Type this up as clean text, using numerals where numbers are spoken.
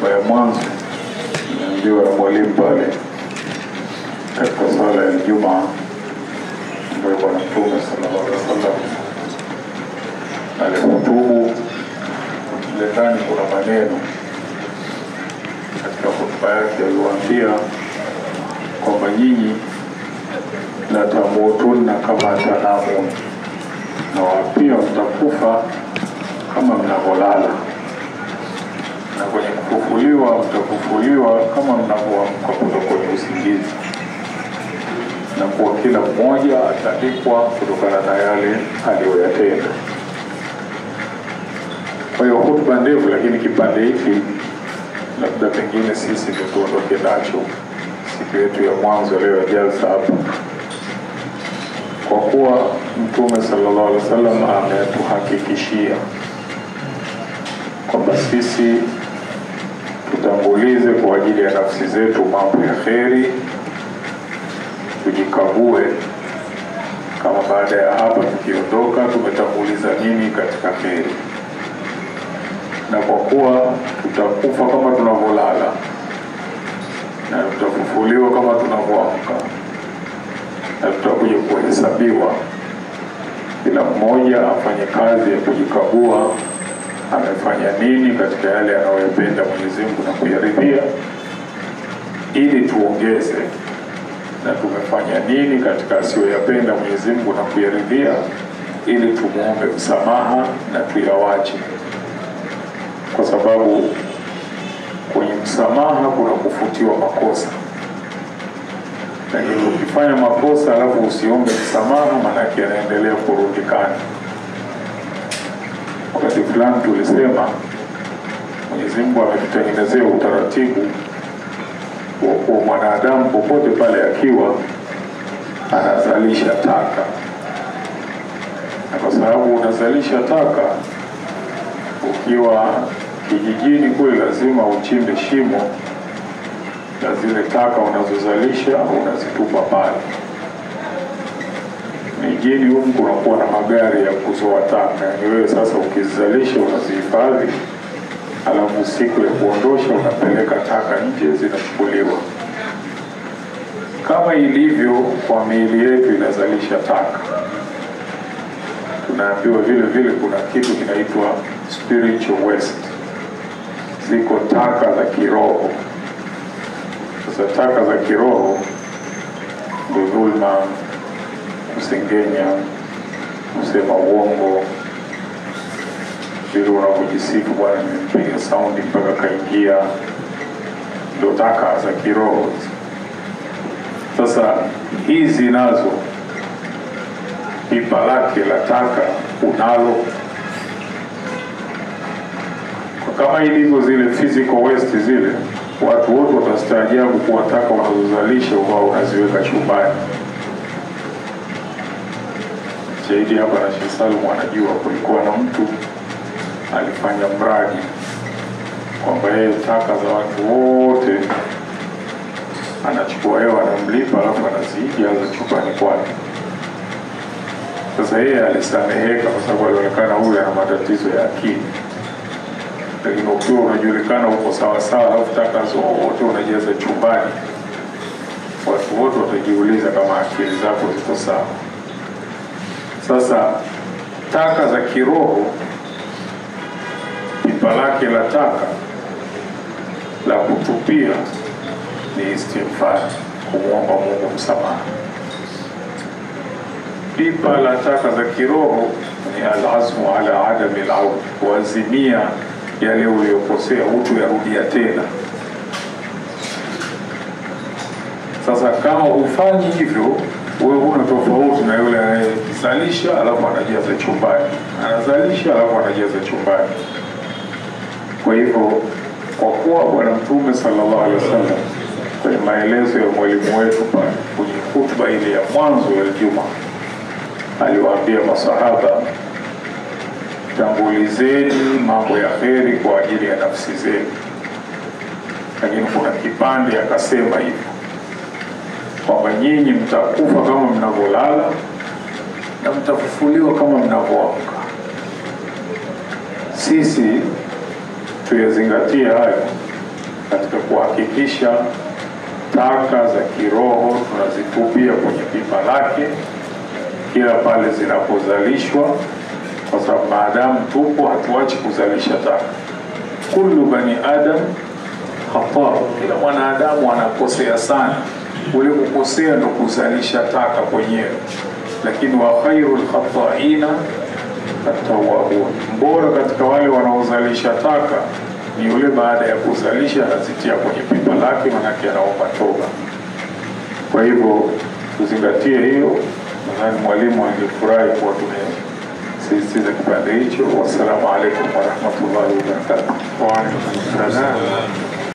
Hutuba ya mwanzo ndio ya mwalimu pale katika sala ya Ijumaa ambayo Bwana Mtume sallallahu alaihi wasallam alihutubu. Ndani kuna maneno katika hutuba yake aliwaambia kwamba nyinyi la tamutunna kama tanamun, na pia mtakufa kama mnavyolala, na kwenye kufufuliwa mtafufuliwa kama mnavyoamka kutoka kwenye usingizi, na kwa kila mmoja atalipwa kutokana na yale aliyoyatenda. Kwa hiyo hutuba ndefu, lakini kipande hiki labda pengine sisi ndio tuondoke nacho siku yetu ya mwanzo leo ya jalsa hapa, kwa kuwa Mtume sallallahu alaihi wasallam ametuhakikishia kwamba sisi tutangulize kwa ajili ya nafsi zetu mambo ya kheri, tujikague kama baada ya hapa tukiondoka tumetanguliza nini katika kheri, na kwa kuwa tutakufa kama tunavyolala na tutafufuliwa kama tunavyoamka na tutakuja kuhesabiwa, kila mmoja afanye kazi ya kujikagua amefanya nini katika yale anayopenda Mwenyezi Mungu na kuyaridhia, ili tuongeze, na tumefanya nini katika asiyoyapenda Mwenyezi Mungu na kuyaridhia, ili tumuombe msamaha na tuyawache, kwa sababu kwenye msamaha kuna kufutiwa makosa. Lakini ukifanya makosa alafu usiombe msamaha, maana yanaendelea kurundikana. Wakati fulani tulisema Mwenyezi Mungu ametutengenezea utaratibu wa kuwa mwanadamu popote pale akiwa anazalisha taka, na kwa sababu unazalisha taka ukiwa kijijini kule, lazima uchimbe shimo na zile taka unazozalisha unazitupa pale. Mijini huku kunakuwa na magari ya kuzoa taka, yaani wewe sasa ukizalisha unazihifadhi, alafu siku ya kuondosha unapeleka taka nje, zinachukuliwa. Kama ilivyo kwa miili yetu inazalisha taka, tunaambiwa vile vile kuna kitu kinaitwa spiritual waste, ziko taka za kiroho. Sasa taka za kiroho ndio dhulma, kusengenya, kusema uongo, vile unavyojisifu bwana nimempiga saundi mpaka kaingia, ndio taka za kiroho. Sasa hizi nazo pipa lake la taka unalo. Kwa kama ilivyo zile physical waste zile, watu wote watastaajabu kuwa taka wanazozalisha wao unaziweka chumbani. Shahidi hapa na Sheikh Salum anajua kulikuwa na mtu alifanya mradi kwamba yeye taka za watu wote anachukua hewa, anamlipa, alafu anazijaza chumbani kwake. Sasa yeye alisameheka kwa sababu alionekana huyu ana matatizo ya akili. Lakini ukiwa unajulikana uko sawa sawa, alafu taka zote unajaza chumbani, watu wote watajiuliza kama akili zako ziko sawa. Sasa taka za kiroho, pipa lake la taka la kutupia ni istighfar, kumuomba Mungu msamaha. Pipa la taka za kiroho ni al-azmu ala adami al-aud, kuazimia yale uliyokosea hutoyarudia tena. Sasa kama hufanyi hivyo, wewe huna tofauti na yule anayezalisha alafu anajaza chumbani, anazalisha alafu anajaza chumbani. Kwa hivyo, kwa kuwa Bwana Mtume sallallahu alaihi wasallam kwenye maelezo ya mwalimu wetu pale kwenye hutuba ile ya mwanzo ya Ijumaa aliwaambia masahaba, tangulizeni mambo ya kheri kwa ajili ya nafsi zenu. Lakini kuna kipande akasema hivyo kwamba nyinyi mtakufa kama mnavyolala na mtafufuliwa kama mnavyoamka. Sisi tuyazingatie hayo katika kuhakikisha taka za kiroho tunazitupia kwenye pipa lake kila pale zinapozalishwa, kwa sababu maadamu tupo hatuachi kuzalisha taka. Kullu bani adam khata, kila mwanadamu anakosea sana. Ule kukosea ndo kuzalisha taka kwenyewe, lakini wa khairul khata'ina at-tawwabun, bora katika wale wanaozalisha taka ni yule baada ya kuzalisha anazitia kwenye pipa lake, manake anaomba toba. Kwa hivyo tuzingatie hiyo. Nadhani mwalimu angefurahi kuwa tumesisitiza kipande hicho. Wassalamu alaikum warahmatullahi wabarakatuh. Wa alaikum salam.